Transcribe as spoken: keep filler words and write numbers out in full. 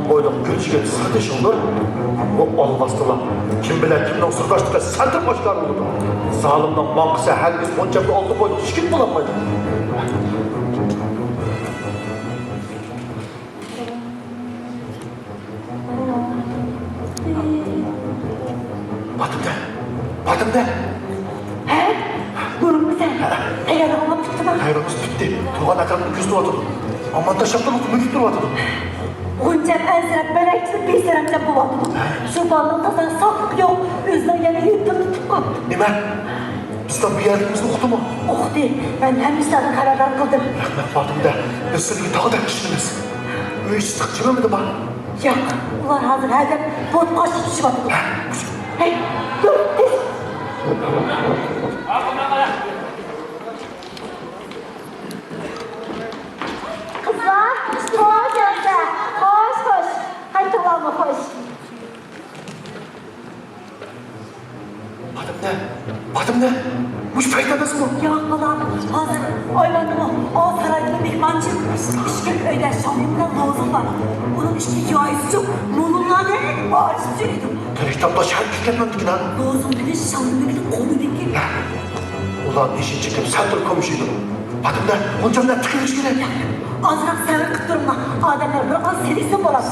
بويلۇق گۈرجىگە سىردىشىڭدۇر. بۇ ئالۋاستىلار كىم بىلەن كىمنىڭ سىرداشلىقى سەندىن ئاشكارا بولىدۇ. زالىمنىڭ ماڭقىسى ھەرگىز مۇنچەمدە ئالتە بويلۇق يىگىت بولالمايدۇ. پاتىمدە! پاتىمدە! ھە؟ بۇرۇنمۇ سەن؟ ھە. تەييارلىق ئاڭلاپ پۈتتىما؟ تەييارلىقىمىز پۈتتى. تۇرغان ئەتراپنى كۆزىتىۋاتىدۇ. ئامان تاشلاپ تۇرۇپ مۆگۈپ تۇرۇۋاتىدۇ. غۇنچەم ئەنسىرەپ، بەلەكچىلىك بىسەرەمجان بولۇۋاتىدۇ. ھە. شۇ بالىنىڭ تازا ساقلىقى يوق. ئۆزىنىڭ يەنە يۈرىكىنى تۇتۇپ قاپتۇ. نېمە؟ بىزنىڭ بۇ يەرلىكىمىزنى ئۇقتىمۇ؟ ئۇقتى. مەن ھەممە ئىشلاردىن خەۋەردار قىلدىم. رەھمەت، پاتىمدە. بىز سىلىگە تاغدەك ئىشىنىمىز. ئۆي ئىشى جىق جىمىمىدىما؟ ياق، ئۇلار ھازىر ھەدەپ بوتقاچ تۇتۇشۇۋاتىدۇ. ھە؟ ھەي، تۇر، تېز! قىزلار، خوش ئەمسە. خوش، خوش. قايتىڭلارمۇ خوش. پاتىمدە! پاتىمدە! مۇشۇ پەيتتە ئەمەسمۇ؟ ياق، بالام، ھازىر ئايلاندىمۇ، ئا سارايدىمۇ مېھمانچى. ئىچكىرى ئۆيدە شاڭيۈن بىلەن لوزۇڭ بار. ئۇنىڭ ئىچكى جايىسىچۇ، مۇنۇڭلاردەك بارچە ئىدى. تىرىك تاپتا شەھەرگە كەتمەمدىكىن ھە؟ لوزۇڭ بىلەن شاڭيۈن بىلەن قوينىدىكى. ئۇلار بېشىنى چېكىپ سەل تۇرۇپ كۆمۈشىدۇ. پاتىمدە، غۇنچەمدە تىكىلىش كېرەك. ئازراق سەۋر قىلىپ تۇرۇڭلار، ئادەملەر بىر ئاز سېلىشسا بولىدۇ.